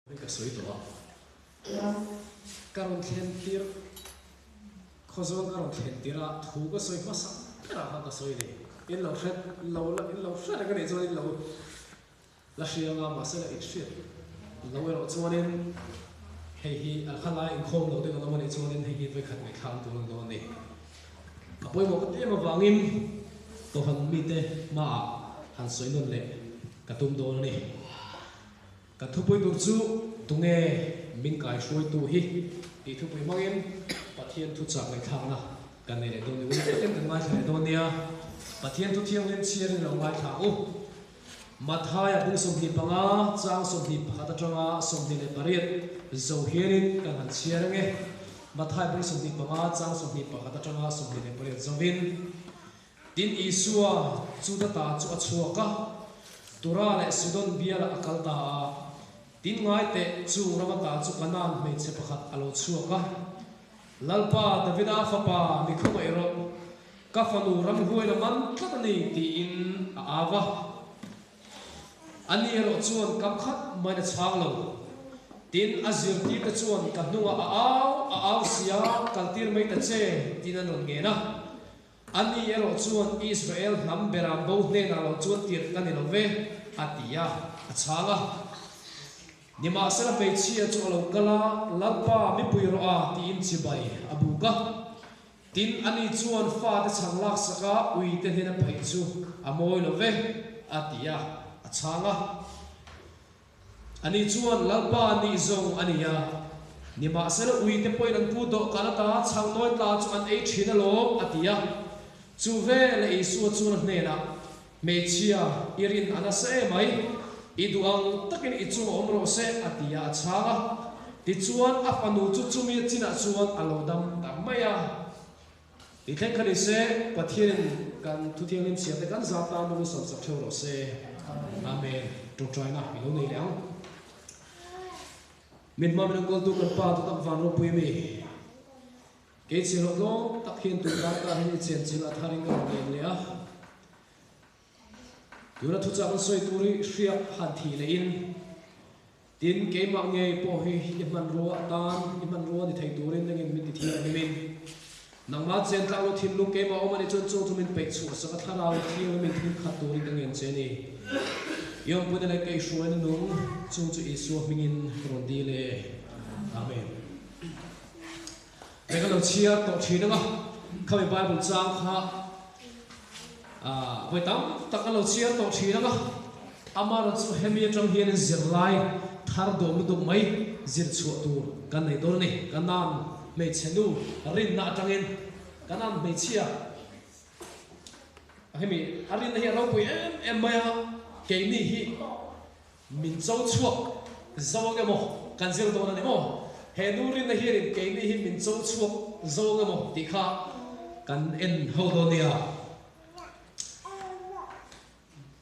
Hei ka sawi tawh a, ka rawn thlen tir, Khawzawl ka rawn thlen tir a, thu ka sawi hmasa berah khan ka sawi ni. In lo hre lo la, in lo hre reng a nih chuan in lo la hria anga, mahse la inhriat lo erawh chuanin hei hi a kha lai inkhawm lo deuh an awm a nih chuanin hei hi vawikhat ngaihthlak tur a ni dawn a ni. A pawimawh ka ti em avangin Kohhran mite hmaah han sawi nawn leh ka tum dawn a ni. Kan thupui tur chu tunge min kaihruaitu hi tih thupui hmangin Pathian thuchah ngaihthlakna kan nei leh dawn ni. Uluk takin kan ngaithla leh dawn nia. Pathian thu thianghlim chhiarin lo ngaithla u. Mathaia bung 25 chang 21 atanga 28 zo hianin kan han chhiar ange. Mathaia bung 25 chang 21 atanga 28 zovin. Tin, Isua chu data chu a chhuak a, Tura leh Sidon bialah a kal ta a. Tin, ngai teh, chung ram ata chu Kanaan hmeichhe pakhat a lo chhuak a, Lalpa, Davida fapa, mi khawngaih rawh, ka fanu ramhuain a man tlat a ni, tiin a au va. Ani erawh chuan kam khat maiin a chhang lo. Tin, a zirtirte chuan ka hnungah a au a au sia, kaltir mai ta che, tiin an rawn ngen a. Ani erawh chuan Israel hnam beram bo hnenah lo chuan tirh ka ni lo ve, a ti a, a chhang a. Nimahsela hmeichhia chu a lo kal a, Lalpa, mipui rawh a, tiin chibai a buk a. Tin, ani chuan fate chhang laksak a, uite hnena paih chu a mawi lo ve, a ti a, a chhang a. Ani chuan, Lalpa nih zawng a ni a, nimahsela uite pawhin an pu dawhkan ata chhang nawi tla chu an ei thin alawm, a ti a. Chu veleh Isua chuan a hnenah, Hmeichhia, i rin a nasa em ai, i duh ang takin i chungah awm rawh se, a ti a, a chhang a. Tichuan, a fanu chu chumi a chinah chuan a lo dam ta mai a. Ti thleng kha ni se, Pathianin kan thuthianghlim chhiarte kan zat tan rawng sawmsak theuh rawh se. Amen. Tawngtaina i lo nei leh ang. Min hma min kawltu kan Pa Tutak Van ropui ami, kei chhiarhlawh tlawm tak hian tun dar kar hian i chenchilh a tharin ka rawn ngen leh a. Tuna thuchah kan sawi tur hi hriak han thih lehin, Tin, keimah ngei pawh hi i hmanrua atan, i hmanrua ni thei turin nangin min ti thianghlimin, nangmah chen tlak lo thinlung keimah awm a nih chuan chung chu min peih chhuah sak a, thlarau thianghlimin thil khat turin ka ngen che a ni. I awmpuina leh kaihhruaina nung chung chu Isua hmingin rawn dil e. Amen. Hei ka lo chhiar tawh thin ang a, khami Bible chang kha vawi tam tak ka lo chhiar tawh thin ang a, amaherawh chu hemi atang hianin zirlai thar dawm lutuk mai zir chhuah tur kan nei dawn a ni. Kanan hmeichhe nu rinna atangin Kanan hmeichhia hemi a rinna hi a ropui em em mai a, keini hi Min cho chhuak zo ang emaw kan zir dawn a ni maw? He nu rinna hianin keini hi min cho chhuak zo ang emaw tih kha kan en ho dawn nia.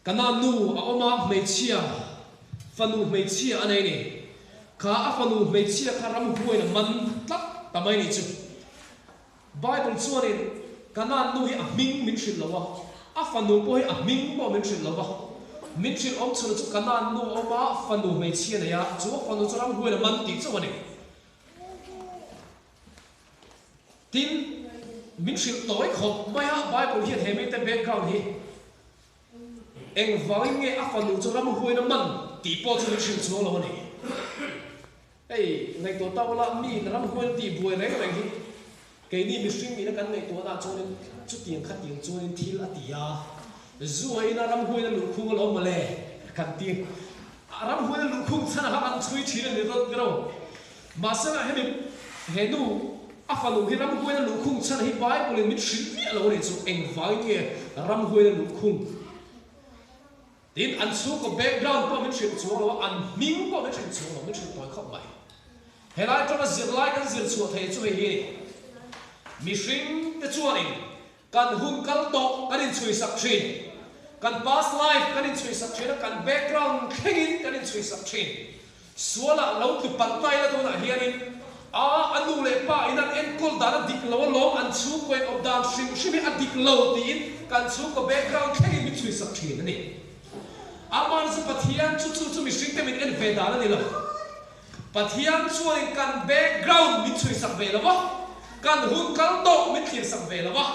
Kana nu a awm a, hmeichhia, fanu hmeichhia a nei ni. Kha a fanu hmeichhia kha ramhuain a man tlat ta mai ni chu. Bible chuanin Kanaan nu hi a hming min hrilh lo a, a fanu pawh hi a hming pawh min hrilh lo va. Min hrilh awm chhun chu Kanaan nu a awm a, fanu hmeichhia nei a, chu a fanu chu ramhuain a man tih chauh a ni. Tin, min hrilh tawi khawp mai a, Bible hian he mite background hi engvangin nge a fanu chu ramhuain a man tih pawh chu min hrilh chuang lo a ni. Hei, ngaihtuah ta ula, mi in ramhuai tih buai reng reng hi keini mihring ina kan ngaihtuahna ah chuanin chutiang khatiang chuanin thil a ti a, zu a ina ramhuain a luhkhung alawm mawle kan ti. A ramhuain a luhkhung chhan ah kha kan chhui thin a ni rawt ro. Mahse lah hemi he nu a fanu hi ramhuain a luhkhung chhan hi Bible in min hrilh miah lo a nih chu, engvangin nge ramhuain a luhkhung? Tin, an chhungkaw background pawh min hrilh chuang lo a, an hming pawh min hrilh chuang lo, min hrilh tawi khawp mai. Helai atanga zirlai kan zir chhuah thei chu hei hi a ni. Mihring te chuanin kan hun kal tawh kan inchhuisak thin, kan past life kan inchhuisak thin a, kan background thlengin kan inchhuisak thin. Sualah lo tlu palh ta ila tunah hianin a a nu leh pa in an enkawl dan a dik lo alawm, an chhungkaw in awp dan hrim hrim hi a dik lo tiin kan chhungkaw background thlengin min chhuisak thin a ni. Aman chu Pathian chu chu chu mihring te min en ve dan a ni lo. Pathian chuanin kan background min chhuisak ve lo va, kan hun kal tawh min thlirsak ve lo va,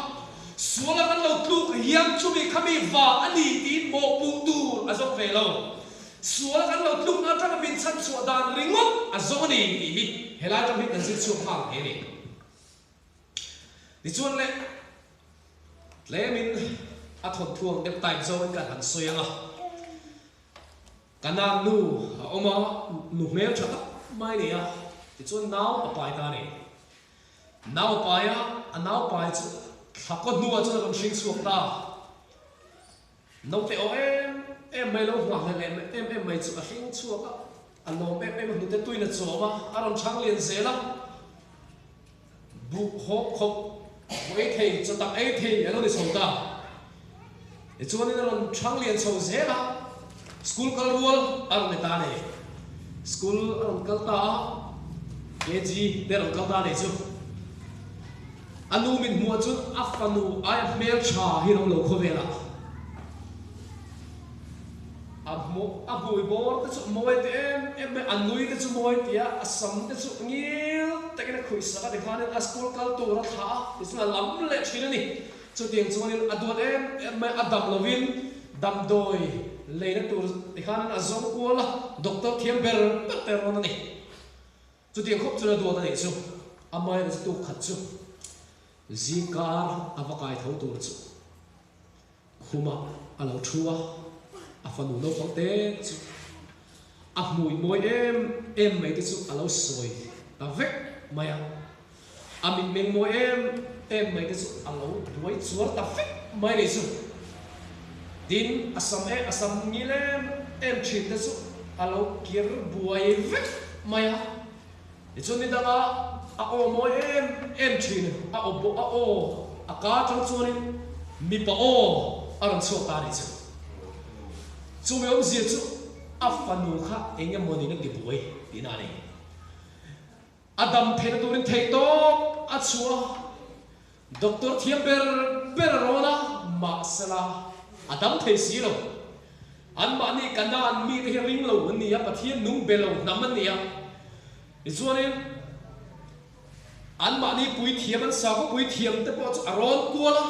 suala kan lo tluk hian chumi khami va a ni tiin mawhpuh tur a zawng ve lo. Suala kan lo tlukna atanga min chhanchhuah dan ringawt a zawng a ni tih hi helai atang hian kan zir chhuak nghal thei a ni. Tichuan le, tlemin a thawnthuang deuh type zawngin kan han sawi ang a. Kanaan nu a awm a, nu hmel tha tak mai nei a, tichuan nau a pai ta a ni. Nau a pai a, a nau pai chu thla kaw hnuah chuan a rawn hring chhuak ta. Naute aw em em mai lo nghah hlelh em em em mai chu a hring chhuak a, a lawm em em a, hnute tuin a chawm a, a rawn chhang lian zel a. Buh hawp khawp, buh ei thei, chaw tak ei thei a lo ni chho ta. Tichuanin a rawn thang lian chho zel a, school kal rual a rawn ni ta a ni. School a rawn kal ta a, KG te a rawn kal ta a ni chu. A nu min hmuh chuan a fanu aia hmeltha hi a lo lo khawvel a. A hmuh, a hmui bawr te chu mawi te em em mai, a nui te chu mawi tia, a sam te chu ngil takin a khuih sak a, tikhanin a school kal tur a thlah a, tichuan a lam leh thin a ni. Chutiang chuanin a duat em em mai, a dam lovin damdawi leina tur tikhanin a zawng kual a, doctor thiam ber ber te rawn a ni. Chutiang khawp chuan a duat a nih chu, amaherawhchu chu tuk khat chu zingkar a va kai tho tur chu. Khumah a lo thu a, a fanu naupang te chu a hmui mawi em em mai te chu a lo sawi ta vek mai a, a mitmeng mawi em em mai te chu a lo buai chuar ta vek mai nei chu. Tin, a sam e a sam ngil em em thin te chu a lo kir buai vek mai a. Tichuan ni danga a aw mawi em em thin, a aw bawh a aw a ka atang chuanin mipa aw a rawn chhuak ta a nih chu. Chumi awmzia chu a fanu kha eng emaw niin a ti buai tihna a ni. A dam theihna turin theihtawp a chhuah a. Doctor thiam ber ber a rawn a, mahsela a dam thei si lo. Anmahni Kanaan mite hi ring lo an ni a, Pathian nung be lo hnam an ni a. Tichuanin anmahni puithiam, an sakhaw puithiam te pawh chu a rawn kual a,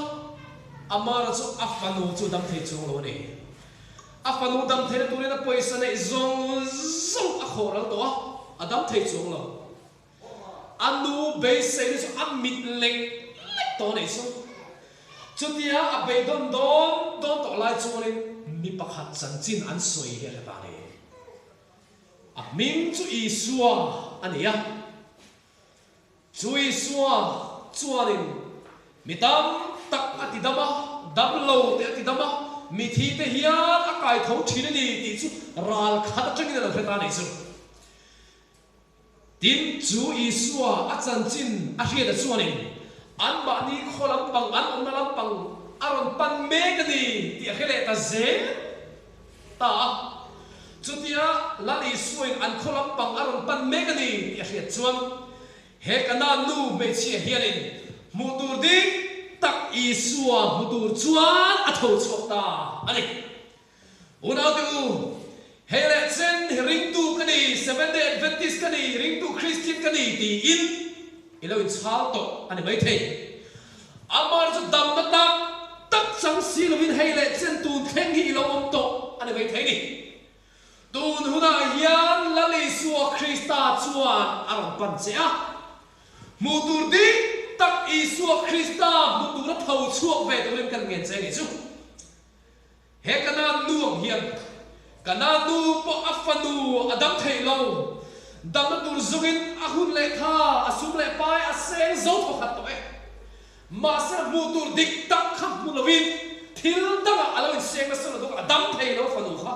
Amara chu a fanu chu dam thei chuang lo a ni. A fanu dam theihna turin a pawisa neih zawng zawng a khawh ral tawh a, a dam thei chuang lo. A nu beiseina chu a mit lek lek tawh a nih chu. Chutia a beidawn dawn dawn tawh lai chuanin mi pakhat chanchin an sawi hi a hre ta a ni. A hming chu Isua a ni a. Chu Isua chuanin mi tam tak a ti dam a, damlo te a ti dam a, mithi te hian a kai tho thin a ni tih chu ral khat atangin a lo hre ta a nih chu. Tin, chu Isua a chanchin a hriata chuanin anmahni khaw lampang, an awmna lampang a rawn pan mek a ni tih a hre leh ta zel ta a. Chutia Lal Isuain an khaw lampang a rawn pan mek a ni tih a hriat chuan he Kanaan nu hmeichhia hianin hmuh tur dik tak Isua hmu tur chuan a tho chhuak ta a ni. Unaute u, hei leh chen hi ringtu ka ni, Seventh Day Adventist ka ni, ringtu Kristian ka ni tiin i lo inchhal tawh a ni maithei. Amah chu damna tak tak chang si lovin hei leh chen tun thleng hi i lo awm tawh a ni maithei ni. Tun hunah hian Lal Isua Krista chuan a rawn pan che a. Hmuh tur dik tak Isua Krista hmu tura tho chhuak ve turin kan ngen che a nih chu. He Kanaan nu ang hian Kanaan nu pawh a fanu a dam theih lo. Damna tur zungin a hun leh tha, a sum leh pai a seng zo thawkhat tawh e. Mahse hmuh tur dik tak kha hmu lovin thil dangah a lo inseng nasa lo dawk a dam thei lo fanu kha.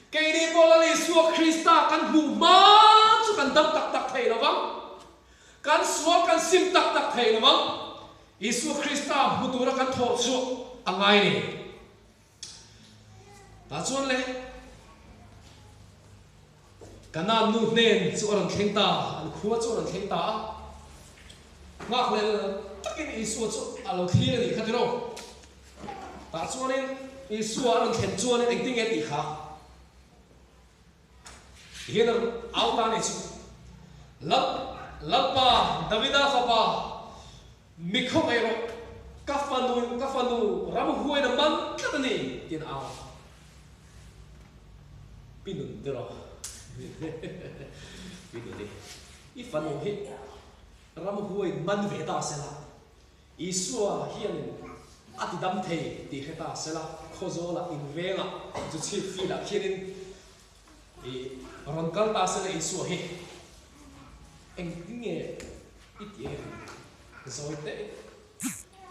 Keini pawh Lal Isua Krista kan hmuh hma chu kan dam tak tak thei lo vang. Kan sual kan sim tak tak thei lo vang. Isua Krista hmu tura kan thawh chhuah a ngai a ni. Tah chuan le, Kanaan nu hnen chu a rawn thleng ta, an khua chu a rawn thleng ta a. Nghakhlel takin Isua chu a lo thlir a nih kha tiraw. Tah chuanin Isua a rawn thlen chuanin engtin nge tih kha? Tihian a rawn au ta a nih chu. Lal, Lalpa, Davida fapa, mi khawngaih rawh, ka fanu, ka fanu ramhuain a man tlat a ni, tiin a au a. Pi nun te rawh, Pi nun i, i fanu hi ramhuain man ve ta sela, Isua hianin a ti dam thei tih hre ta sela, Khawzawlah invengah chu chhip field-ah khianin i rawn kal ta sela Isua hi engtin nge i tih em? Zawi teh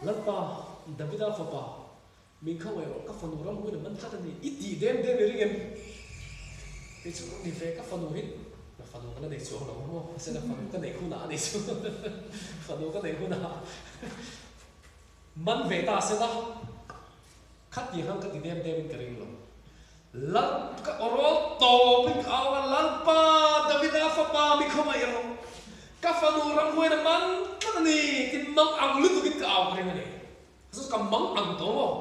Lalpa, Davida fapa, min khawngaih rawh, ka fanu ramhuin a man tlat a ni, i tih dem dem i ring em? Kei chu ni ve, ka fanu hi ka fanu ka la nei chuang lo maw? Mahse la fanu ka neih hunah a ni chu, fanu ka neih hunah man ve ta sela, khatiang khan ka ti dem dem in ka ring lo. Lal ka awrawl tawp in ka au a, Lalpa, Davida fapa mi khawngaih rawh, ka fanu ramhuain a man tlat a ni, tin mang ang lutuk in ka au ka ring a ni. Chu ka mang ang tawh maw?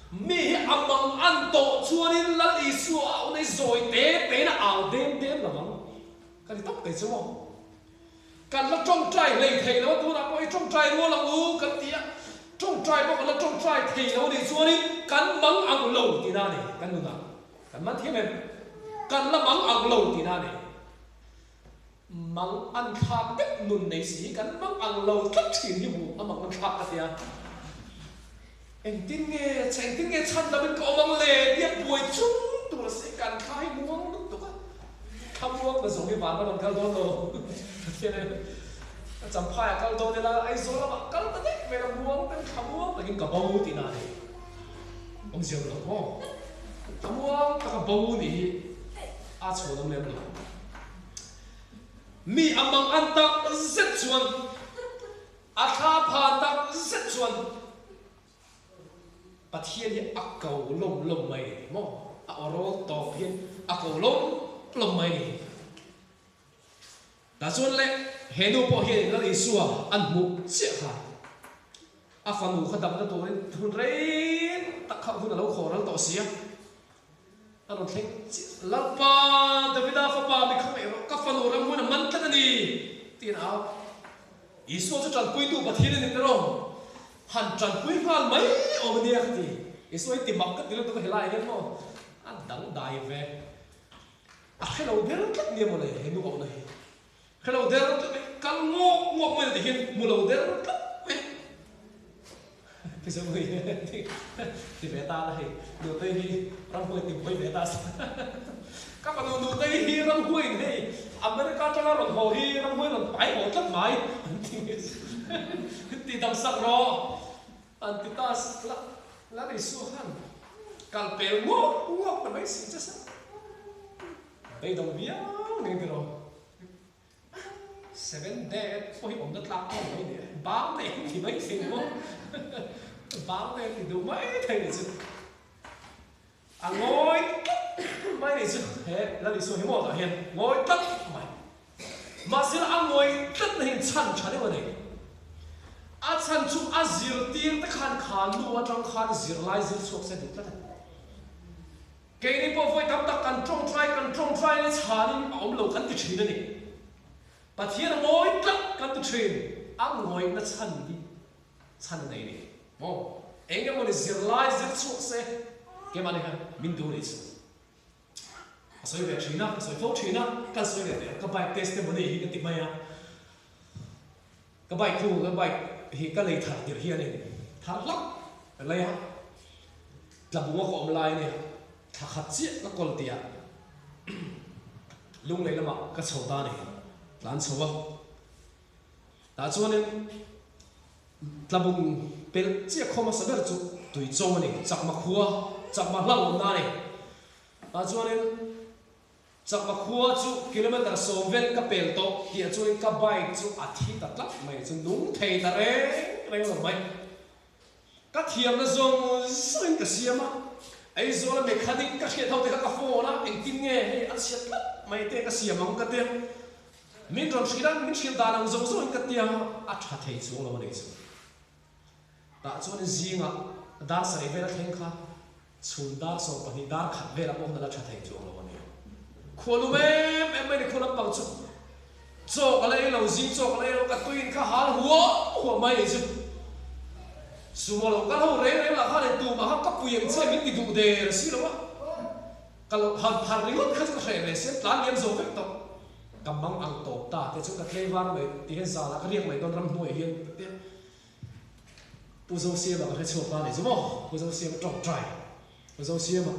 Mi hi a mang an tawh chuanin Lal Isua a au nei zawi te tein a au dem dem lo ang ka ti tawp thei chu maw? Kan la tawngtai hlei thei lo a, tunah pawh i tawngtai rual ang u kan ti a, tawngtai pawh kan la tawngtai thei lo a nih chuanin kan mang ang lo tihna a ni, kan nunah kan man thiam em? Kan la mang ang lo tihna a ni. Mang an thlak deuh nun nei si hi kan mang ang lo tlat thin hi hmu a mang an thlak ka tia. Engtin nge, engtin nge chhan damin ka awm ang le tia buai chung tur a si, kan thla hi muang lutuk a, thla muang na zawng hi van ram an kal dawn lo, Pathian in a champhai a kal dawn ila Aizawl lamah kal ta daih mai la muang ten thla muang takin ka bo tihna a ni, awmzia lo maw, thla muang taka bo nih hi a chhuan awm lem lo. Mi a mang an tak zet chuan. A thla phan tak zet chuan Pathian hi a ko lawm lawm mai ni maw? A aw rawl tawp hian a ko lawm lawm mai ni. Tah chuan le he nu pawh hian Lal Isua an hmuh chiah kha a fanu kha damna turin hun rei tak kha hun a lo khawh ral tawh si a. A rawn thleng chiah. Lalpa, Davida fapa mi khawngaih rawh, ka fanu ram hmun a man tlat a ni, tiin a au. Isua chu tanpuitu Pathian a ni ta rawh. Han tanpui nghal mai awm a nia ka ti. Isua hi ti mak ka ti lutuk a helaiah hian maw a dangdai ve. A hre lo der tlat nia mawle he nu auhna hi. Hre lo der tlat mai, kal ngawk ngawk mai ti hian hmu lo der tlat mai. Ti zo mai ti ve ta la hei, Nutei hi ramhuai ti buai ve ta sa. Ka fanu Nutei hi ramhuaiin hei America atanga rawn haw hi ramhuai rawn pai haw tlat mai an ti ti dam sak rawh an ti ta la la Isua khan kal pel ngawk ngawk ta mai si che sa. Beidawng viau ning tiraw. Seven day pawh hi awmna tlak pawh mai ni e. Bang te an ti mai thei maw? Bang te an ti duh mai thei ni chu. A ngawi tlat mai ni chu he Lal Isua hi maw tah hian ngawi tlat mai. Mahse a ngawi tlat na hian chhan tha deuh a nei. A chhan chu a zirtir te khan kha nu atang khan zirlai zir chhuak se duh tlat a ni. Keini pawh vawi tam tak kan tawngtai kan tawngtai ni chhanin a awm lo kan ti thin a ni. Pathian a ngawi tlat kan ti thin, a ngawihna chhan hi chhan a nei ni maw? Eng emaw ni zirlai zir chhuak se keimahni khan min duh ni chu. Ka sawi ve thin a, ka sawi fo thin a, kan sawi leh teh ang, ka bike testimony hi ka ti mai a. Ka bike khu, ka bike hi ka lei thar tirh hianin thar hlak ka lei a, tlabunga ka awm lai ania thla khat chiah ka kawl tihah lunglei lamah ka chho ta a ni, tlan chho a. Tah chuanin tlabung pelh chiah khaw hmasa ber chu Tuichawng a ni, Chakma khua, Chakma hlauhawmna a ni. Tah chuanin. Chakma khua chu kilometre 10 vel ka pel tawh tih ah chuanin ka bike chu a thi ta tlat mai chu nung thei ta reng reng lo mai. Ka thiamna zawng zawngin ka siam a, Aizawla mechanic ka hriat ho te kha ka phone a, engtin nge hei a chhiat tlat mai te ka siam ang ka tia, min rawn hrilh a, min hrilh dan ang zawng zawngin ka tia a tha thei chuang lo a nih chu. Tah chuan zingah dar sarih vel a thleng kha chhun dar 12 dar khat velah pawh khan a la tha thei chuang lo a ni. Khualum em em mai ni khaw lampang chu. Chaw ka la ei lo, zing chaw ka la ei lo, ka tuiin kha hal huam huam mai chu. Sumo lo kal ho reng reng lah khan tumah kha ka pui ang che min ti duh der si lo a. Ka lo han phar ringawt kha chu ka hreh ve sia, tlan liam zo vek tawh. Ka mang ang tawp ta te chu ka tlei var mai ti hian zanah ka riak mai dawn ramhnuaiah hian ka ti a. Pu Zosiama ka hre chhuak ta a nih chu maw? Pu Zosiama tawngtai. Pu Zosiama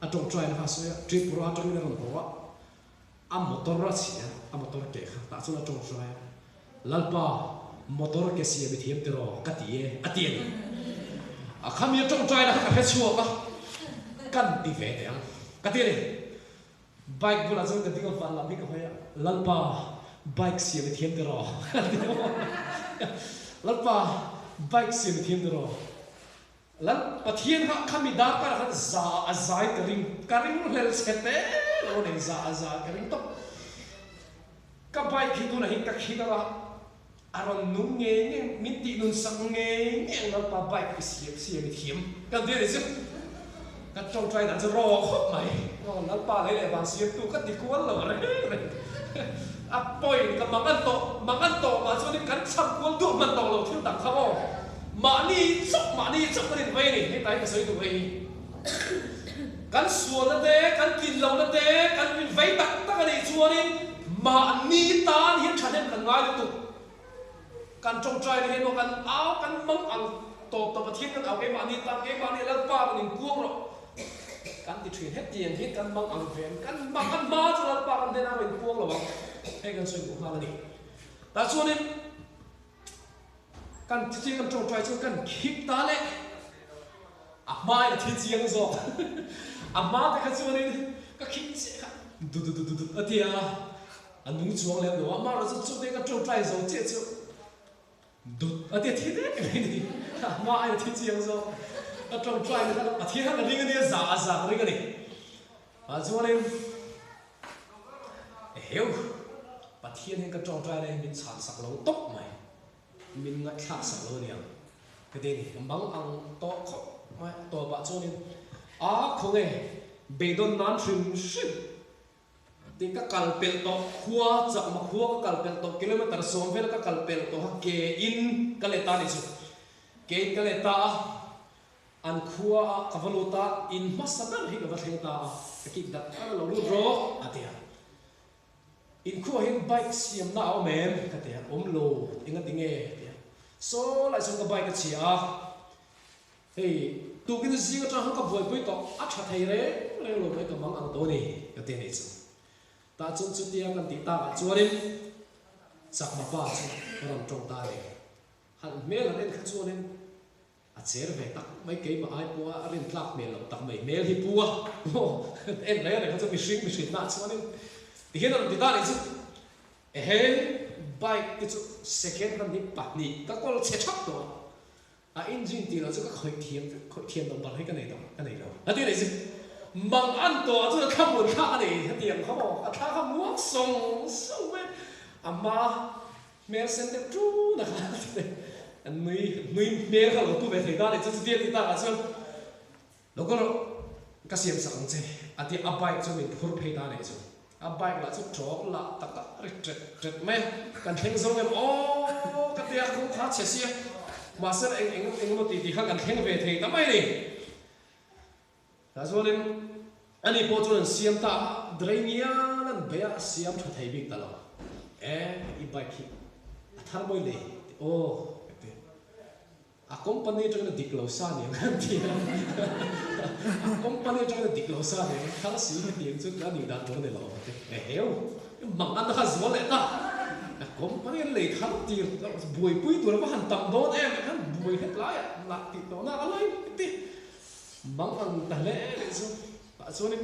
a tawngtaina kha a sawi a, Tripura atangin a rawn haw a. A motor a chhia, a motor ke kha tah chuan a tawngtai a, Lalpa, motor ke siam i thiam tiraw? Ka ti e, a ti a ni. A khami a tawngtaina kha ka hre chhuak a, kan ti ve teh ang, ka ti a ni. Bike bulah chuan ka ding a, van lam hi ka hawi a, Lalpa, bike siam i thiam tiraw? Ka ti a. Lalpa, bike siam i thiam tiraw? Lal Pathian kha khami darkar khan za a zai ka ring, ka ring hlel chhe te lo a nei, za a zai ka ring tawp. Ka bike hi tunah hian ka khi deuh a, a rawn nung ngei ngei, min tih nun sak ngei ngei ang Lalpa bike i siam siam i thiam kan ti a nih chu. Ka tawngtai dan chu raw khawp mai, aw Lalpa lei leh van siamtu ka ti kual lo reng reng. A point ka mang an tawh, mang an tawh mah chuanin kan chham kual duh hman tawh lo thil dang kha aw. Mahni chauh, mahni chauh kan invei a ni, hetlai ka sawi duh hei hi. Kan sualna te, kan tlin lohna te, kan invei tak tak a nih chuanin mahni tan hian thahnem kan ngai lutuk. Kan tawngtaina hian maw kan au, kan mang ang tawp tawp a thil kan au keimahni tan, keimahni Lalpa rawn inkuang rawh kan ti thin. Hetiang hi kan mang ang ve ang, kan mang a hma chu Lalpa kan hnenah rawn inkuang lo ang, hei kan sawi duh nghal a ni. Tah chuanin. Kan thi chiang kan tawngtai chuan kan khik ta leh a hmain a thi chiang zawk. A hma te kha chuanin ka khik chiah kha du du du du du a ti a, a nung chuang lem lo a, amaherawhchu chu te ka tawngtai zo chiah chu dut a ti a thi dek mai ni. A hmain a thi chiang zawk. Ka tawngtai na kha Pathian kha ka ring a nia, za a za ka ring a ni. Mah chuanin Eheu! Pathian hian ka tawngtai lai hi min chhan sak lo tawp mai, min ngaihthlak sak lo aniang ka ti a ni. Ka mang ang tawh khawp mai a, tawpah chuanin a khawnge beidawn nan hrim hrim tih ka kal pelh tawh, khua chakma khua ka kal pelh tawh, kilometer 10 vel ka kal pelh tawh a, ke in ka let ta a nih chu, ke in ka let ta a. An khua a ka va lut a, in hmasa ber hi ka va thleng ta a, ka kik dat dat a lo lut rawh a ti a. In khuaah hian bike siamna a awm em? ka ti a, awm lo, enga ti nge? a ti a. Saw lai chuan ka bike a chhia a, hei tukin zing atang khan ka buaipui tawh, a tha thei reng reng lo mai ka mang ang tawh a ni ka ti a nih chu. Tah chuan chutia kan tih takah chuanin chakma pa chu ka rawn tawng ta a ni. Han hmel han en kha chuanin A cher ve tak mai keimah ai pawha a rin tlak hmel loh tak mai hmel hi pu a aw en reng reng kha chu mihring mihrinna ah chuanin tihian a rawn ti ta nih chu ehe bike te chu second hand hi pahnih ka kawl chhe thap tawh a a engine tih loh chu ka khawih thiam vek khawih thiam loh bar hi ka nei tawh ka nei lo a ti nih chu mang an tawh ah chuan a thlamuan thlak a nei hetiang kha maw a thla kha muang sawng sawng mai a hma Hmel sen deuh ṭun a kha an nui nui hmel kha lo tu ve thei ta a ni chu chutia tih takah chuan lo kal rawh ka siam sak ang che a ti a bike chu min phur phei ta a nih chu a bike lah chu ṭawk lah tak tak ri ṭet ṭet mai a kan thleng zo em aw ka tia kawng kha chhe sia mahse eng eng eng emaw tih tih kha kan thleng ve thei ta mai a ni. Tah chuanin ani pawh chuan an siam ta a, Drei ngial an bei a, a siam tha thei bik ta lo. E, i bike hi a thar mawi le ti aw ka ti. A company atangin a dik lo sa niang an ti a, a company atangin a dik lo sa niang, thar si hetiang chu a nih dan tur a ni lo ka ti. E heu, i mang an kha zual leh ta, a company an lei thar tir buaipui tur a va han tam dawn em, khan buai het laiah lah tih tawhna a lai ka ti. Mang ang ta hle leh chu tah chuanin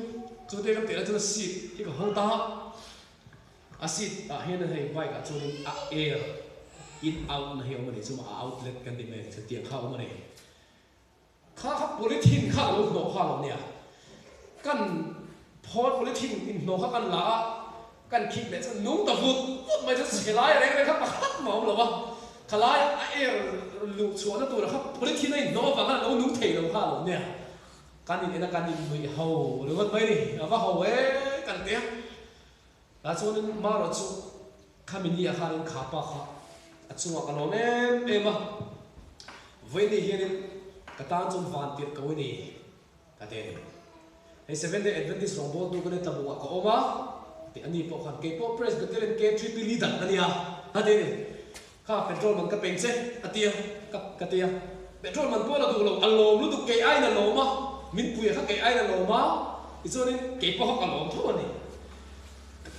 chu te kan tih lai chuan a seat hi ka hawng ta a, a seat ah hian hei bike ah chuanin a air in out na hi a awm a ni chu a outlet kan tih mai chutiang kha a awm a ni. Kha kha polythene kha a lo hnawh kha a lo nia, kan phawt polythene inhnawh kha kan la a, Kan khik leh chuan nung ta vut vut mai chuan chhe lai reng reng kha pakhat mah a awm lo a, kha lai a air luh chhuahna tura kha polythene a inhnawh avang khan a lo nung thei lo kha a lo nia. Kan in en a kan innuih ho ringawt mai ni, a va ho e kan ti a. Tah chuanin marawh chu. Khami ni ah khanin kha pa kha a chungah ka lawm em em a, vawiin hianin ka tan chuan van tirh ko i ni ka ti a ni. Hei Seventh Day Adventist rawngbawltu ka ni tlabungah ka awm a ti a ni pawh khan kei pawh Presbyterian K3P leader ka nia a ti a ni. Kha petrol man ka peng che a ti a ka ka ti a, petrol man pawh la duh lo a lawm lutuk kei aiin a lawm a, min puia kha kei aiin a lawm a tichuanin kei pawh kha ka lawm tho a ni.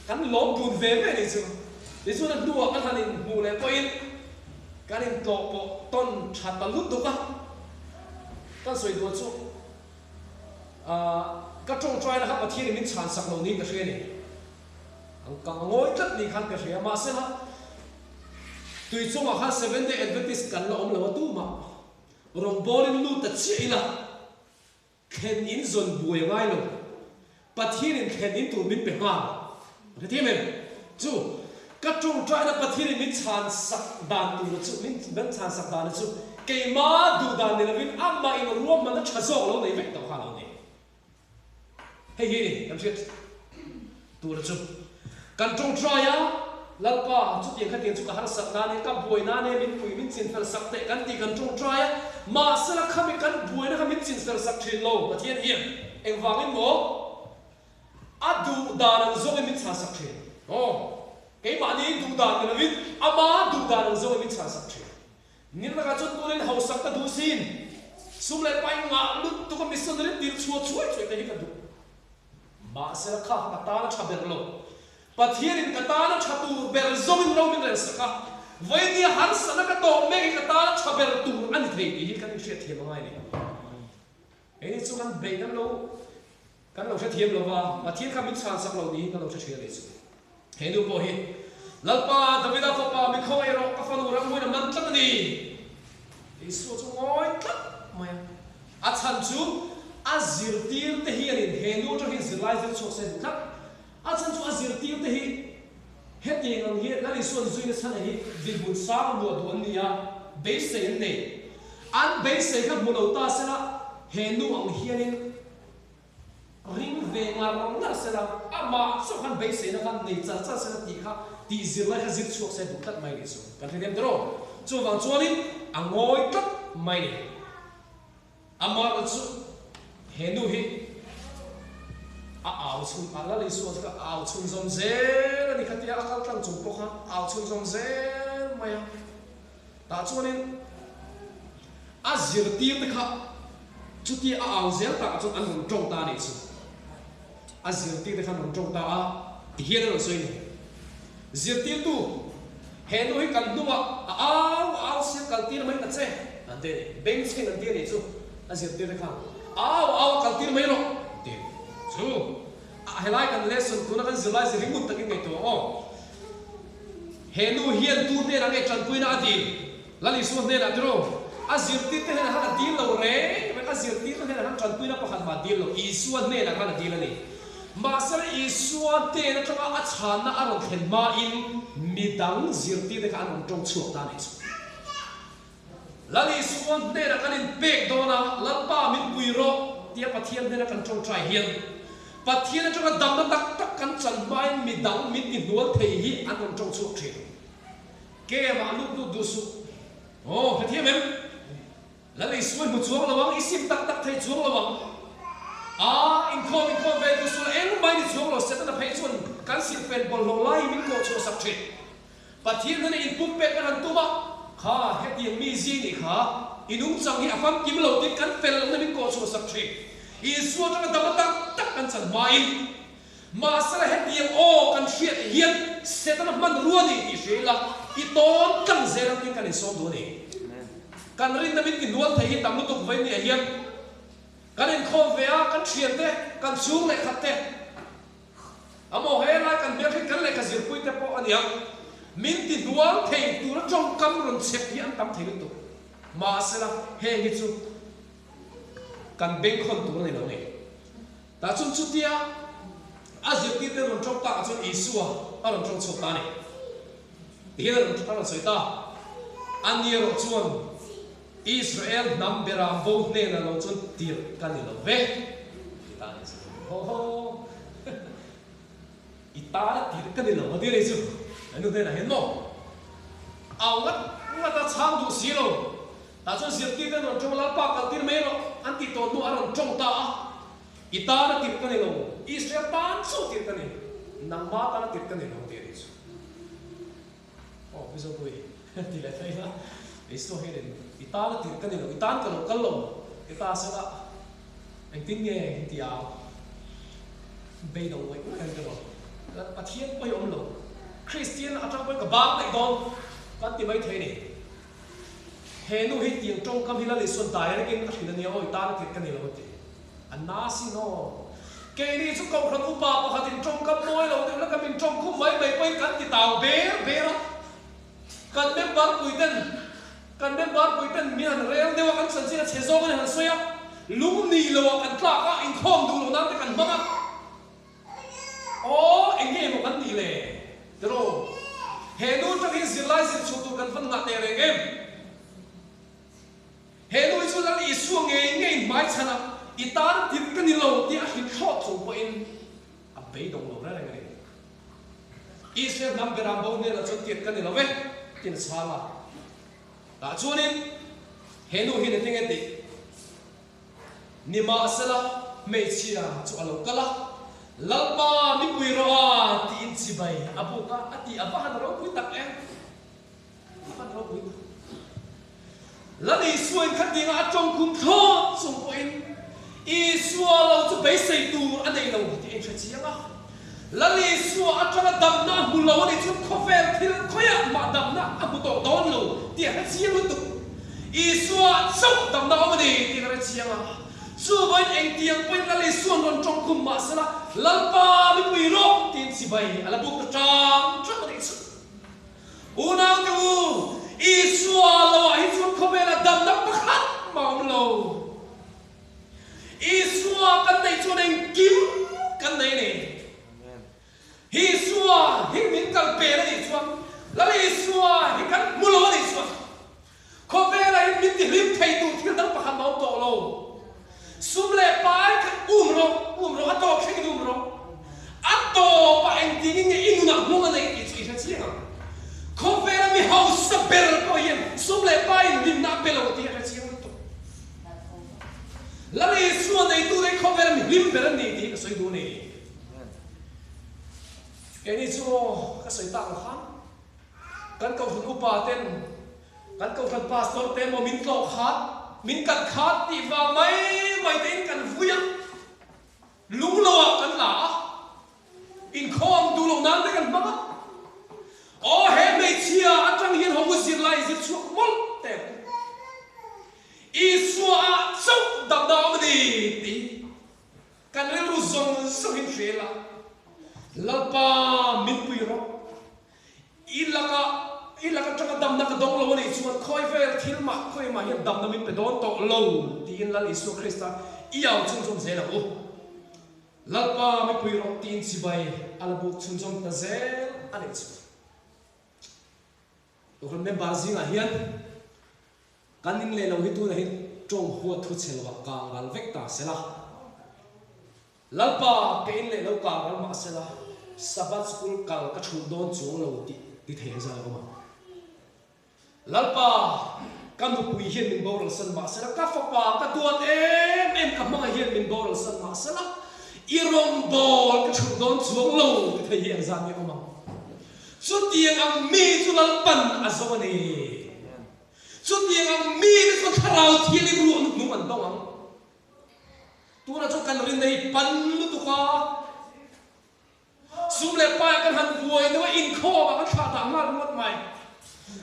Kan lawm dun ve ve nih chu. Tichuan a hnuah kan han inhmuh leh pawhin kan intlawh pawh tawn tha ta lutuk a. Kan sawi duh chu aah ka tawngtaina kha Pathianin min chhan sak lo niin ka hria a ni. Ang ka ngawi tlat ni khan ka hria. Mahsela tui chungah khan Seventh Day Adventist kan la awm lo a tumah rawngbawlin lut ta chiah ila. Thlen in zawn buai a ngai lo. Pathianin thlen in tur min pe nghal. A hrethiam em? Chu, ka tawngtaina Pathianin min chhan sak dan tur chu, min min chhan sak dan chu keima duh dan ni lovin amah in ruahmanna tha zawk lo nei vek tawh kha a lo ni. Hei hi a ni kan hriat Tura chu kan tawngtai a, Lalpa, chutiang khatiang chu ka harsat nan e, ka buai nan e, min pui min chinfel sak teh kan tih kan tawngtai a, mahsela khami kan buaina kha min chinfel sak thin lo, Pathian hian engvangin maw a duh dan ang zawngin min chhan sak thin? Aw, keimahni duh dan ni lovin ama duh dan ang zawngin min chhan sak thin. Nirnaka chuan turin hausak ka duh sin, sum leh pai ngah lutuk a missionary tir chhuah chhuai chhuai te hi ka duh. Mahsela kha ka tana tha ber lo. Pathianin ka tana tha tur ber zawngin ro min rel sak a, vawinia harsatna ka tawh mek hi ka tana tha ber tur a ni thei tih hi kan inhriatthiam a ngai a ni. Keini chu kan beih kan lo kan lo hrethiam lo va, Pathian kha min chhan sak lo niin kan lo hre thin a nih chu. He nu pawh hi, Lalpa, Davida fapa, mi khawngaih rawh, ka fanu ramhuin a man tlat a ni. Isua chu ngawi tlat mai a. A chhan chu a zirtirte hianin he nu atang hian zirlai zir chhuak se duh tlat. A chhan chu a zirtirte hi hetiang ang hi Lal Isua'n zuina chhan hi dinhmun sang luah duh an ni a, beisei an nei. An beisei kha hmu lo ta sela he nu ang hianin Ring ve ngar ngar sela, amah chauh khan beiseina khan nei char char sela tih kha tih zirlai kha zir chhuak se duh tlat mai nih chu. Kan hrethiam ta rawh. Chuvang chuanin a ngawi tlat mai ni. Amah chu he nu hi a au chhun, a Lal Isua chu ka au chhun zawm zel a ni kha tia a kal tlang chung pawh khan au chhun zawm zel mai a. Tah chuanin a zirtirte kha chutia a au zel takah chuan an rawn tawng ta a nih chu. A zirtirte kha an rawn tawng ta a, tihian an rawn sawi a ni. Zirtirtu, he nu hi kan hnungah a au a au sia kaltir mai ta che, an ti a ni. Bengchheng an ti a nih chu, a zirtirte khan a au a au a kaltir mai rawh, an ti a ni. Chu a helai kan lesson tuna kan zirlai zir hi ngun takin ngaihtuah ang aw. He nu hian tu hnenah nge tanpuina a dil? Lal Isua hnenah tiraw? A zirtirte hnenah khan a dil lo reng reng, a zirtirte hnenah khan tanpuina pakhat mah a dil lo, Isua hnenah khan a dil a ni. Mahsela Isua hnen atanga a chhanna a rawn thlen hmain midang zirtirte kha an rawn tawng chhuak ta a nih chu. Lal Isua hnenah kan inpek dawn a, Lalpa min pui rawh tia Pathian hnena kan tawngtai hian Pathian atanga damna tak tak kan chan hmain midang min ti hnual thei hi an rawn tawng chhuak thin. Kemah lut lut duh suh. Aw, hrethiam em? Lal Isua i hmu chuang lo ang, i sim tak tak thei chuang lo ang. A, inkhawm inkhawm ve duh suh la, engmah i ni chuang lo, Setana phei chuan kan silhfen bawlhhlawh laiin min kawh chhuah sak thin. Pathian hnena inpumpek kan han tum a, kha hetiang mi zing nih kha i nungchang hi a famkim lo tiin kan fel lohna min kawh chhuah sak thin. Isua atanga damna tak tak kan chan hmain, mahsela hetiang aw kan hriat hian Setana hmanrua ni tih hria ila, i tawn tlang zel ang tiin kan insawm duh a ni. Kan rinna min tihnual thei hi tam lutuk vawi nia hian kan inkhawm ve a, kan thiante, kan chhung leh khat te, A maw he lai kan hmelhrit kan lehkha zirpui te pawh a ni ang. Min ti hnual thei tura tawngkam rawn chhep hi an tam thei lutuk. Mahsela heng hi chu kan bengkhawn tur a ni lo ni. Tah chuan chutia a zirtirte rawn tawng takah chuan Isua a rawn tawng chhuak ta a ni. Tihian a rawn a rawn sawi ta. A ni erawh chuan Israel hnam beram bo hnenah lo chuan tirh ka ni lo ve. Ti ta ni chu. Ho ho. I tana tirh ka ni lo a ti a ni chu. He nu hnenah hian maw au ngat ngat a chhang duh si lo. Tah chuan zirtirte an rawn tawng a, Lalpa kaltir mai rawh an tih tawh hnuah a rawn tawng ta a. I tan a tirh ka ni lo, Israel tan chauh tirh ka ni, nangma tan a tirh ka ni lo tih a nih chu. Aw Mizopui ti leh thei la, Isua hianin i tan a tirh ka ni lo, i tan ka lo kal lo ti ta sela engtin nge in ti ang? Beidawng ngawih ngawih ang tiraw? Pathian pawh hi awm lo, Kristian atang pawhin ka bang daih dawn kan ti mai thei a ni. He nu hi tiang tawngkam hi Lal Isuan direct in a hrilh a nia aw i tan a tirh ka ni lo a ti. A na sin aw. Keini chu Kohhran upa pakhatin tawngkam mawi lo deuh laka min tawng khum mai mai pawhin kan ti tau ber ber a. Kan member puiten kan member puiten min han rel deuh a kan chanchin a chhe zawk a ni han sawi a. Lung ni lo ah kan tlak a inkhawm duh loh nan te kan hmang a. Aw, eng nge maw kan tih le? Tiraw, he nu tang hi zirlai zir chhuah tur kan van ngah teh reng em? He nu hi chu Lal Isua ngei ngei hmaichhan a, i tan tirh ka ni lo tih a hrilh thlawt chung pawhin a beidawng lo reng reng a ni. Israel hnam beram bo hnenah chuan tirh ka ni lo ve, tiin a chhang a. Tah chuanin he nu hian engtin nge tih? Nimahsela, hmeichhia chu a lo kal a, Lalpa, mipui rawh a, tiin chibai a buk a, a ti a va han ropui tak em! A va han ropui tak. Lal Isuain khatianga a tawngkhum thlawt chung pawhin Isua lo chu beisei tur a nei lo tih a inhre chiang a. Lal Isua atanga damna a hmu lo a nih chuan khawvel thil khawiah mah damna a hmu tawh dawn lo tih a hre chiang lutuk. Isua chauh damna a awm a ni tih ka hre chiang a. Chuvain engtiang pawhin Lal Isua'n rawn tawngkhum mah sela, Lalpa mipui rawh tiin chibai a la buk ta tang tang a nih chu. Unaute u, Isua loah hi chuan khawvelah damna pakhat mah a awm lo. Isua kan neih chuan engkim kan nei a ni. Isua hi min kal pen a nih chuan, Lal Isua hi kan hmu lo a nih chuan, khawvelah hian min tihlim thei tur thil dang pakhat mah a awm tawh lo. Sum leh pai kha um rawh, um rawh, a tawp thlengin um rawh. A tawpah engtin nge i nunah hmung a neih tih chu i hre chiang ang. Khawvela mi hausa ber pawh hian sum leh paiin hlimna a pe lo tih a hre chiang lutuk. Lal Isua neitu te khawvela mi hlim ber an ni tih ka sawi duh a ni. Keini chu aw ka sawi tak ang khan kan kohhran upa ten kan kohhran pastor te emaw min tlawh khat min kat khat tih vang mai mai tein kan vui a, lung lo ah kan la a. Inkhawm duh loh nan te kan hmang a. Aw he hmeichhia atang hian ho zirlai zir chhuak mawlh teh ang u. Isua ah chauh damna a awm a ni tih kan rilru zawng zawngin hre la. Lalpa min pui rawh. I laka i lak atanga damna ka dawng lo a nih chuan khawi vel thil mah khawi mah hian damna min pe dawn tawh lo tiin Lal Isua Krista i au chhunzawm zel ang u. Lalpa mipui rawh tiin chibai a la buk chhunzawm ta zel a nih chu. Kohhran member zingah hian kan in leh lo hi tunah hi tawng huat thu chhe lovah kang ral vek ta sela. Lalpa ka in leh lo kang ral mah sela Sabbath school kal ka chhulh dawn chuang lo tih ti thei ang zan a awm a. Lalpa, ka nupui hian min boral san mah sela, ka fapa ka duat em em ka hmangaih hian min boral san mah sela, i rawngbâwl ka chhulh dawn chuang lo ti thei hi engzat nge awm ang? Chutiang ang mi chu Lalpan a zo a ni. Chutiang ang mite chuan Thlarau Thianghlim ruahna hnung an dawng ang. Tunah chuan kan rinna hi pan lutuk a. Sum leh pai kan han buai deuh a, inkhawm ah kan thlah dah nghal ringawt mai.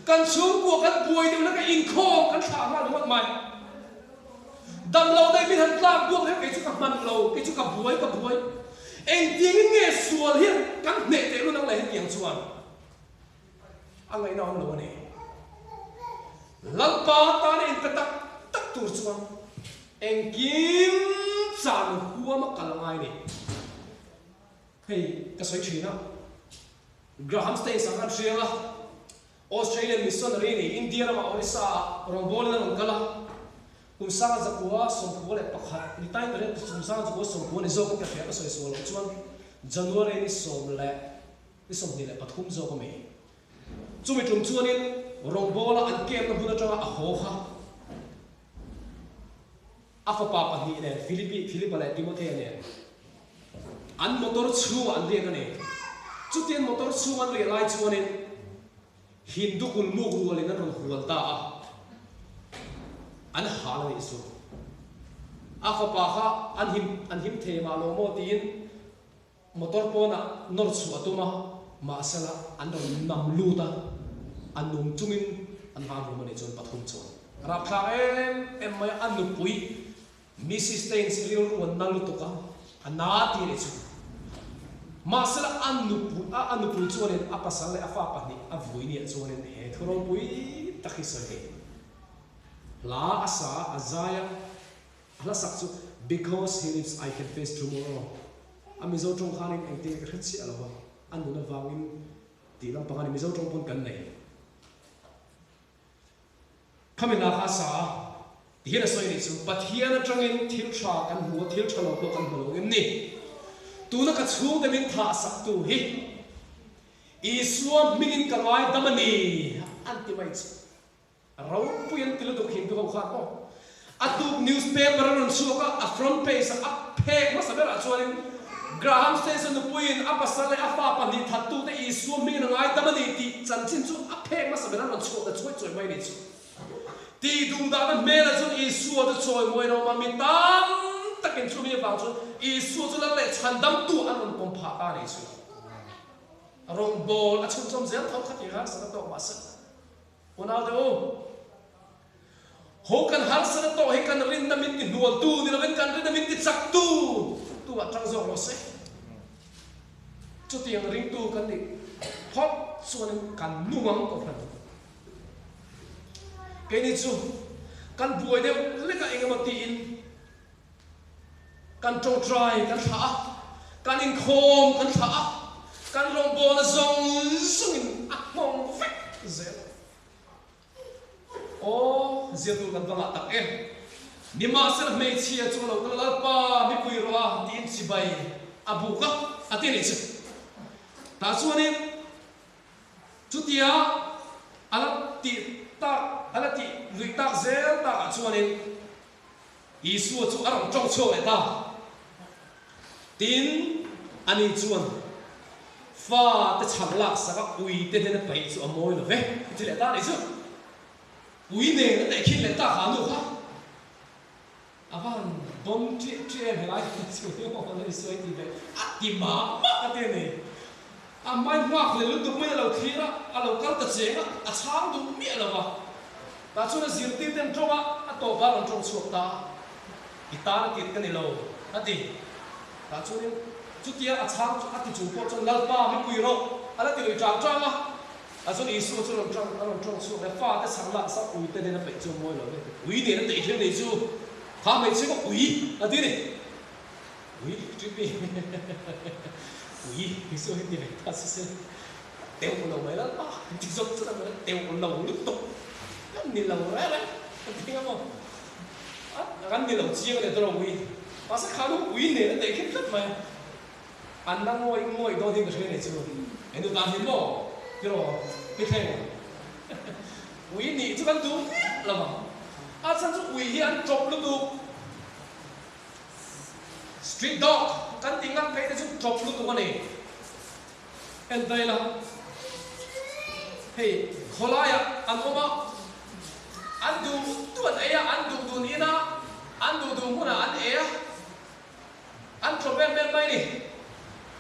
Kan chhungkua kan buai deuh hlek a, inkhawm kan thlah nghal ringawt mai. Damlo daih min han tlak buak hian kei chu ka hman lo, kei chu ka buai ka buai. Engtiangin nge sual hian kan hneh teh lun ang le hetiang chuan a ngaihna awm lo a ni. Lalpa tana inpe tak tak tur chuan engkim chan huam a kal a ngai a ni. Hei ka sawi thin a, Graham Staines ah khan hriang a, Australian missionary ni India ramah Orissa ah rawngbawlin a rawn kal a, kum sanga zakua 91 ni tai tarin kum sanga zakua 90 ni zawkin ka hria ka sawi sual loh chuan January ni sawm leh ni 23 zawk a mi. Chumi tum chuanin rawngbawla an camp-na hmun atanga a haw kha a fapa pahnih nen, Philipi, Philipa leh Timothea nen an motor chhungah an riak a ni. Chutiang motor chhung an riah lai chuanin Hindu kulmuk rualin an rawn hual ta a, an hal a nih chu. A fapa kha an him an him thei mah lo maw tiin Motor pawnah nawr chhuah a tum a, mahsela an rawn nam lut a, a nung chungin an hal hlum a nih chuan pathum chuan rapthlak em em mai a, a nupui Mrs Staines rilru a na lutuk a, a na ti a nih chu. Mahsela a nupui a a nupui chuanin a pasal leh a fa pahnih a vui niah chuanin he thu ropui tak hi sawi thei. Hla a sa a, a zai a, A hla sak chu Because he lives I can face tomorrow. A Mizo tawng khanin engtin ka hre chiah lo a, a nun avangin tih lampang a ni. Mizo tawng pawn kan nei. Khami hla kha a sa a, tihian a sawi a nih chu, Pathian atangin thil tha kan hmu a, thil tha lo pawh kan hmu lo em ni? Tuna ka chhungte min thah sak tu hi Isua hmingin ka ngaidam a ni an ti mai chu. Ropui an ti lutuk hin tu ho khan aw. A tuk newspaper a rawn chhuak a, a front page ah a phek hmasa berah chuanin Graham Stason nupuiin a pasal leh a fa pahnih thattute Isua hmingin a ngaidam a ni tih chanchin chu a phek hmasa ber a rawn chhuak ta chuai chuai mai a ni chu. Tih duh dahna hmelah chuan Isua chu chawimawiin a awm a, mi tam takin chumi avang chuan Isua chu lal leh chhandamtu an rawn pawm phah ta a ni chu. Rawngbâwl a chhunchawm zel tho kha tih kha sak a tawk mahse. Unaute u, ho kan harsatna tawh hi kan rinna min ti hnualtu ni lovin kan rinna min ti chaktu tu ah tang zawk rawh se. Chutiang ringtu kan nih phawt chuanin kan nung ang kohhran. Keini chu kan buai deuh lek a engemaw tiin Kan tawngtai kan thlah a, kan inkhawm kan thlah a, kan rawngbawlna zawng zawngin a nghawng vek zel. Aw, zirtur kan va ngah tak em! Nimahsela hmeichhia chu a lo kal a, Lalpa, mipui rawh a, tiin chibai a buk a, a ti a nih chu. Tah chuanin chutia a la tih tak, a la tih luih tak zel takah chuanin, Isua chu a rawn tawng chhuak leh ta. Tin, ani chuan, Fa te chhang lak sak a ui te hnena paih chu a mawi lo ve, a ti leh ta anih chu. Ui nen a tehkhin leh ta kha nu kha. A van bawm ṭiah ṭiah em helai hi chu aw la Isua i ti ve a ti mah mah ka ti a ni. A hmai nghak leh lutuk mai a lo thlir a, a lo kal ta cheng a, a chhang duh miah lo va. Tah chuan a zirtir ten tawng a, a tawp a rawn tawng chhuak ta a, I tan a tirh ka ni lo, a ti. Tah chuanin chutia a chhang chu a ti chung pawh chuan Lalpa mipui rawh, a la ti lui tang tang a. Tah chuan Isua chu a rawn tawng a rawn tawng chhuak leh, Fate chhang lah sak ui te nen a peih chu a mawi lo ve, ui nen a teih hian nei chu kha hmeichhia kha ui a ti a ni. Ui Trippy ui Isua hi ti ve ta si se teuh lo mai Lalpa ti zawk chu a teuh lo lutuk kan ni lo reng reng ka ti ngam aw a kan ni lo chiang a ni tawh lo ui mahse kha nu ui nen a teh khin tlat mai an la ngawih ngawih dawn hi ka hria nei chu henu tan hi maw tiraw pi thleng ui nih chu kan duh miah lo ang a chhan chu ui hi an tawp lutuk. Street dog kan tih ngat phei te chu tawp lutuk a ni. En ta ila, hei khawlaiah an awm a, an duh duh an ei a, an duh dun in a, an duh duh hmunah an ei a, an tawp em em mai a ni.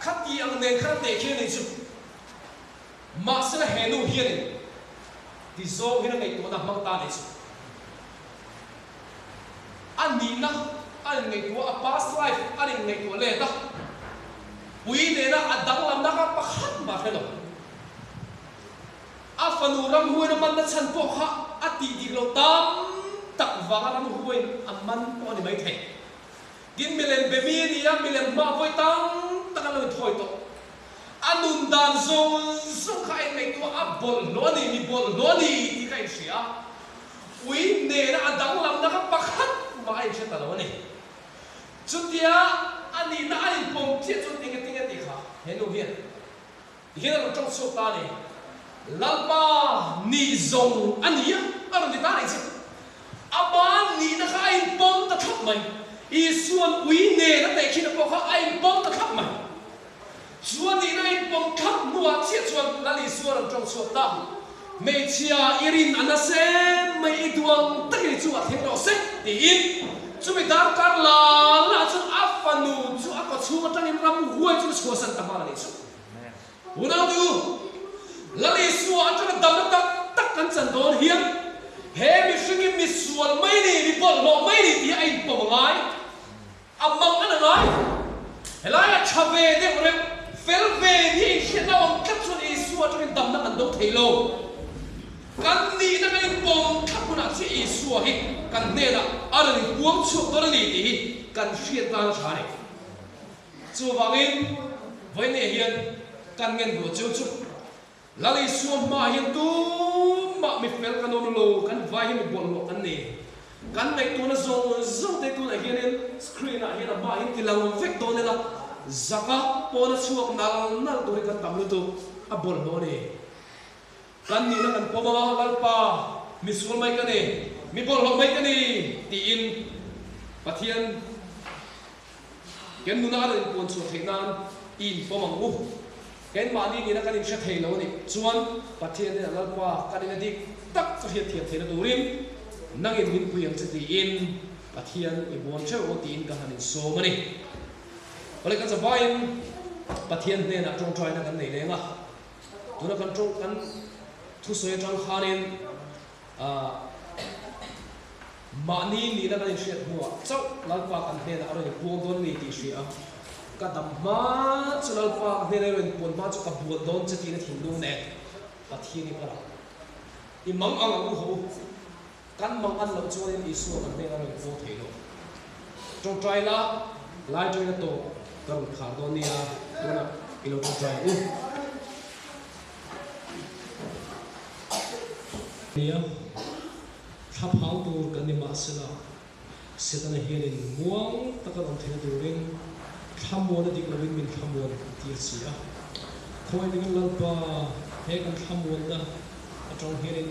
Khati ang nen khan a teh khi a nih chu. Mahsela he nu hianin ti zawng hian a ngaihtuahna a hmang ta a nih chu. A nihna a inngaihtuah, a past life a inngaihtuah let a, pui nena a danglamna kha pakhat mah hre lo. A fanu ramhuain a manna chhan pawh kha a tih dik loh tam tak vanga ramhuain a man pawh a ni maithei. Tin, milem be mi a ni a, milem hma vawi tam tak an lo inthawi tawh. A nun dan zawng zawng kha a inngaihtuah a, bawlhhlawh a ni, mi bawlhhlawh a ni tih kha a inhria a. Ui nena a danglamna kha pakhat mah a inhre ta lo a ni. Chutia a nihna a inpawm chiah chuan eng eng a tih kha he nu hian tihian a rawn tawng chhuak ta a ni. Lalpa nih zawng a ni a, a rawn ti ta rih che. Ama nihna kha a inpawm ta thlap mai. Isua'n ui nen a tehkhinna pawh kha a inpawm ta thlap mai. Chuan nihna a inpawm thlap hnuah chiah chuan Lal Isua rawn tawng chhuak ta. Hmeichhia i rin a nasa em mai i duang takin i chungah thleng rawh se tiin chumi darkar la la chuan a fanu chu a kawchhung atangin ramhuai chu chhuahsan ta nghal a nih chu. Unau-nu, Lal Isua atanga damna tak tak kan chan dawn hian he mihring hi misual mai ni, mi bawlhhlawh mai ni tih a inpawm a ngai, a mang an a ngai. Helaia tha ve deuh reuh, fel ve ni a inhriatna awm tlat chuan Isua atangin damna kan do thei lo. Kan nihna kan inpawm thlap hunah chiah Isua hi kan hnenah a rawn inpuang chhuak dawn a ni tih hi kan hriat nan a tha a ni. Chuvangin, vawiinah hian kan ngen duh chu chu Lal Isua hmaah hian tumah mi fel kan awm lo, kan vai hi mi bawlhhlawh kan ni. Kan ngaihtuahna zawng zawng te tunah hianin screen ah hian a hmaah hian ti lang vek dawn ila, zaka pawna chhuak nal nal tur hi kan tam lutuk, a bawlhhlawh a ni. Kan nihna kan pawm anga, Lalpa, mi sual mai ka ni, mi bawlhhlawh mai ka ni tiin Pathian Kan nuna a rawn inpuan chhuah theih nan i inpawm ang u. Keimahni nihna kan inhre thei lo a nih chuan Pathian hnenah Lalpa kan ina dik tak ka hriat thiam theihna turin nangin min pui ang che tiin Pathian i buan theuh aw tiin ka han insawm a ni. Awle kan zavaiin Pathian hnenah tawngtaina kan nei leng a, tuna kan tawng kan thusawi atang khanin ah Mahni nihna kan inhriat hnuah chauh Lalpa kan hnenah a rawn inpuang dawn a ni tih hria a, ka dam hma chu Lalpa ka hnenah i rawn inpuan hma chu ka buan dawn che tiin a thinlung nen Pathian i pan ang. I mang ang ang u ho u, kan mang an loh chuanin Isua kan hnenah a rawn inpuang thei lo. Tawngtai la, lai tawina tawp ka rawn khar dawn nia, tunah i lo tawngtai ang u. Nia. Thla phang tur kan ni mahsela, Setana hianin muang taka rawn theihna turin thlamuan a dik loin min thlamuan tir si a. Khawi dingin Lalpa, he kan thlamuanna atang hianin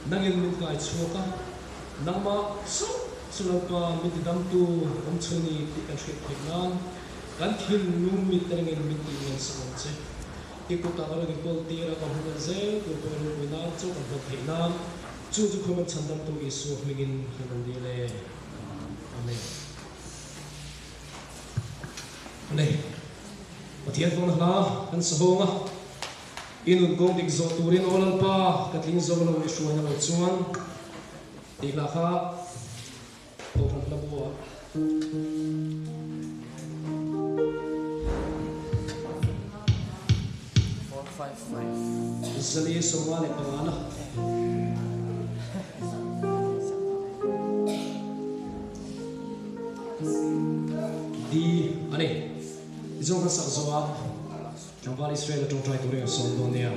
nangin min kai chhuak a, nangmah chauh chu Lalpa min tidamtu awm chhun ni tih kan hriat theih nan kan thinlung mit rengin min tih ngen sak ang che. I kutah ka rawn inkawl tir a, ka hmu nalh zel tur pawh i ropui nan chaw kan hman theih nan chu chu khaw chhandamtu Isua hmingin kan rawn dil e. Amen. Awle, Pathian fawngna hla kan sa hawng a, i nun kawng dik zawh turin aw Lalpa ka tling zo lo i hruaina lo chuan tih hla kha Kohhran hla bu ah. Zali 55 na. D a ni. Tichuan kan sak zawh ah tlangval Israel a tawngtai turin an sawm dawn nia.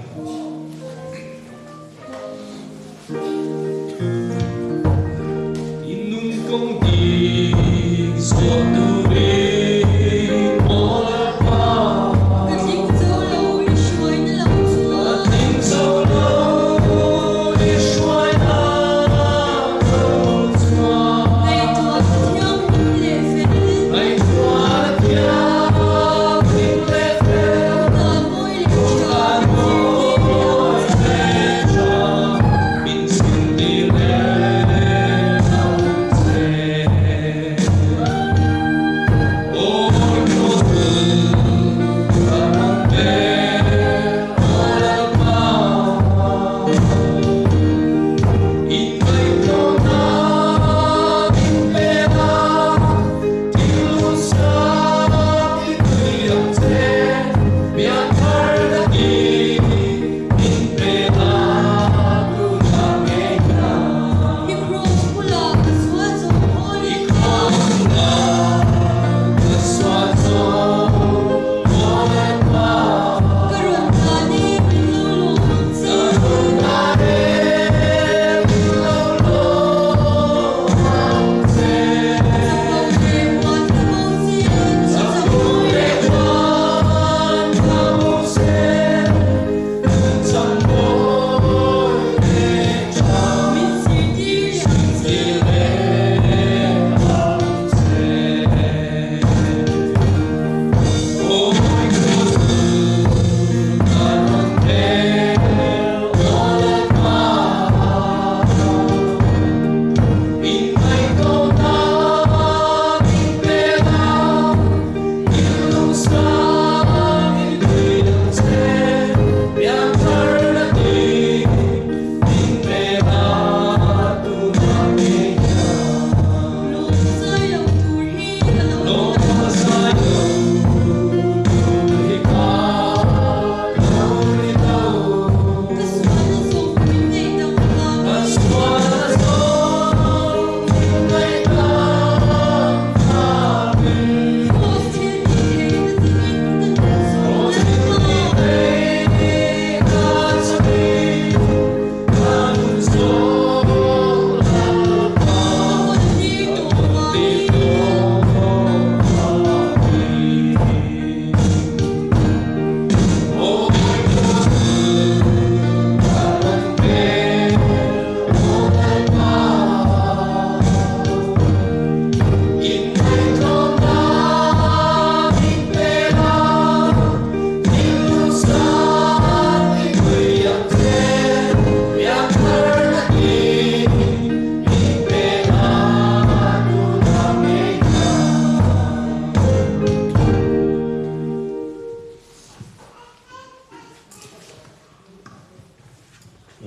In nun kawng dik zawh turin aw Lalpa. Ka tling zo lo i hruaina lo chuan. Ka tling zo lo i hruaina lo chuan. Ngaihtuah ka thianghlim leh fel. Ngaihtuah ka thianghlim leh fel. Ka mawi leh tha min zirtir la.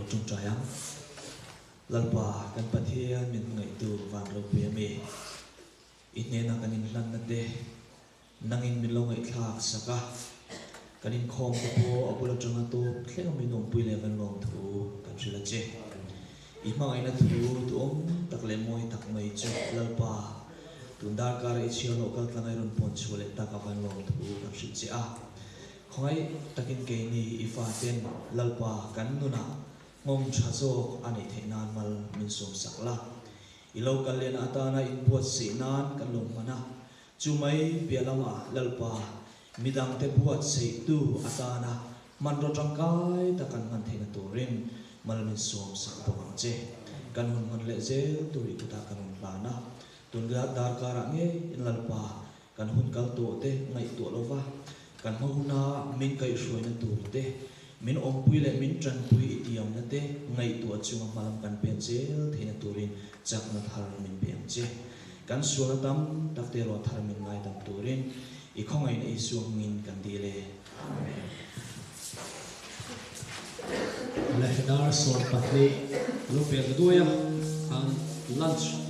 Lo tawngtai ang. Lalpa, kan Pathian min hmangaihtu van ropui a mi. I hnena kan inhlanna te nangin min lo ngaihthlak sak a, kan inkhawm te pawh a bul atanga tawp thleng a min awmpui leh kan lawm thu kan hrilh a che. I hmangaihna thu duhawm tak leh mawi tak mai chu Lalpa, tun darkara i chhiar loh kaltlang i rawn pawn chhuah leh tak avan lawm thu kan hrilh che a. Khawngaih takin keini i faten Lalpa kan nunah nghawng tha zawk a neih theih nan mal min sawm sak la. I lo kal lehna atana inbuatsaih nan kan lo hman a, chu mai piah lamah Lalpa midangte buatsaihtu atana hmanraw tangkai tak kan hman theihna turin mal min sawm sak bawk ang che. Kan hun hman leh zel tur i kutah kan rawn hlan a, tun darkarah ngei in Lalpa Kan hun kal tawh te ngaihtuah lova kan hma huna min kaihhruaina tur te, min awmpui leh min tanpui i tiamna te ngaihtuah chunga hmalam kan pen zel theihna turin chakna thar min pe ang che. Kan sualna tam tak te erawh thar min ngaidam turin i khawngaihna Isua hmingin kan dil e. Amen. Lehkha dar 12 lo pel ta duai a, khan lunch.